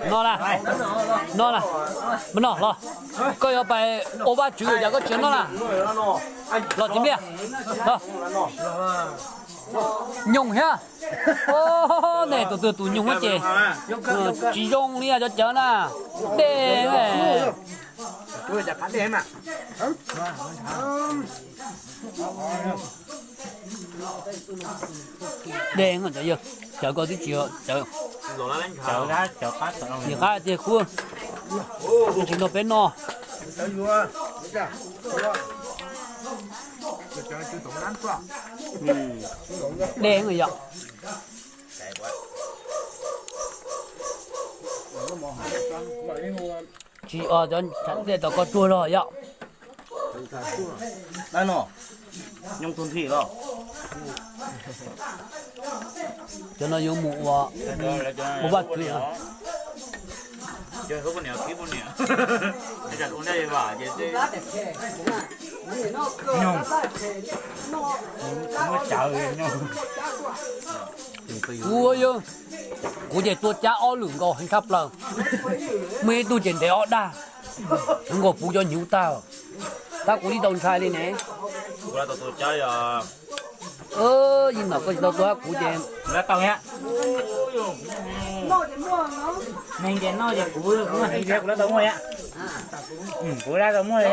No na, no na, mus no los. Koj yuav pais ua Vajtswv yam koj tsis noj na. Los txiv npliaj, los. Nyoos thiab. Nej tus twg tus nyoos ces tsis zoo li cov cawv na. Dej. Dej cov yawg, cawv koj twb tsis cawv. Nim qab tiag kub tsis nrog peb noj. Dej yom. Tsis, cov dej tom koj tsuag zog yom. Cov no yuav mus ua, ua Vajtswv. Kuv, kuv ces tua cab ob lwm nkaus heev tshaj plaws. Muaj ib tug ces ntev ob dag, nkaus puv cov hnyuv tag. Tab kuv tsis tau ntshai li ne. Yij Nom koj tsis tau tua kuv ces neeg ces noj ces kuv, kuv lab tau muaj, kuv lab tau muaj li.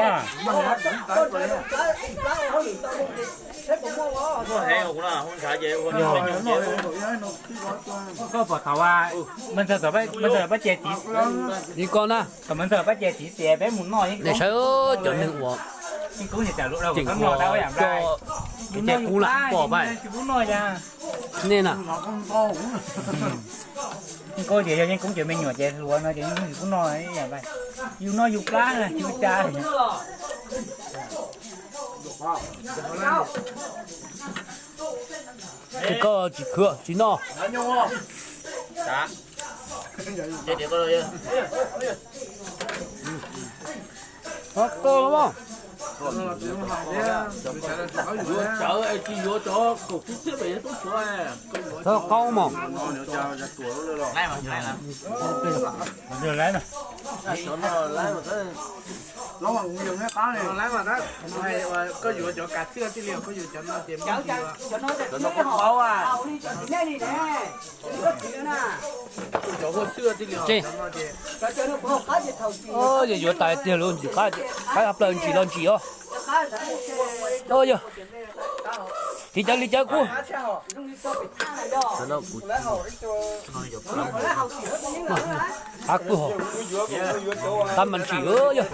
Koj pom thaum Mab Ntxawg pab ces txiv, li koj na, Mab Ntxawg pab ces txiv xiam peb mus noj, nej saib cov neeg uas yeej kub na pom pais nej na. Yeej kub ces yog yeej kub cov me nyuam ces hluas no ces yeej kub noj, yus noj yus plab yus cas. Ces koj tsis khwv tsis noj. Txhob qaub mog. Koj yuav cov kav xwb tiag li, koj yuav cov no ces cov huaj xwb tiag li. Ces yuav tas tiag lawm, ntsim qab, qab plaws ntsim los ntsim os. Yog li cawv li cawv kuv qab kuv ho, qab mas ntsim yog.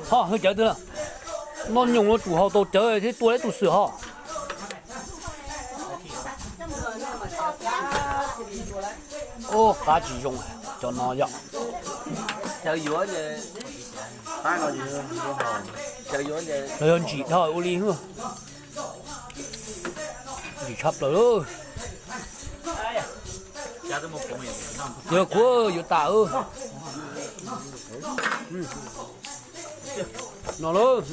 Ho hwj cawv twg lawm, noj nyoos no tsum haus tau cawv thiab tua ib tug xwm ho. Ub, qab tsis zoo, cov no yom. Los yog ntsim dhau ua li, ntsim tshaj plaws lawm. Yog kuv yuav tas no lawm.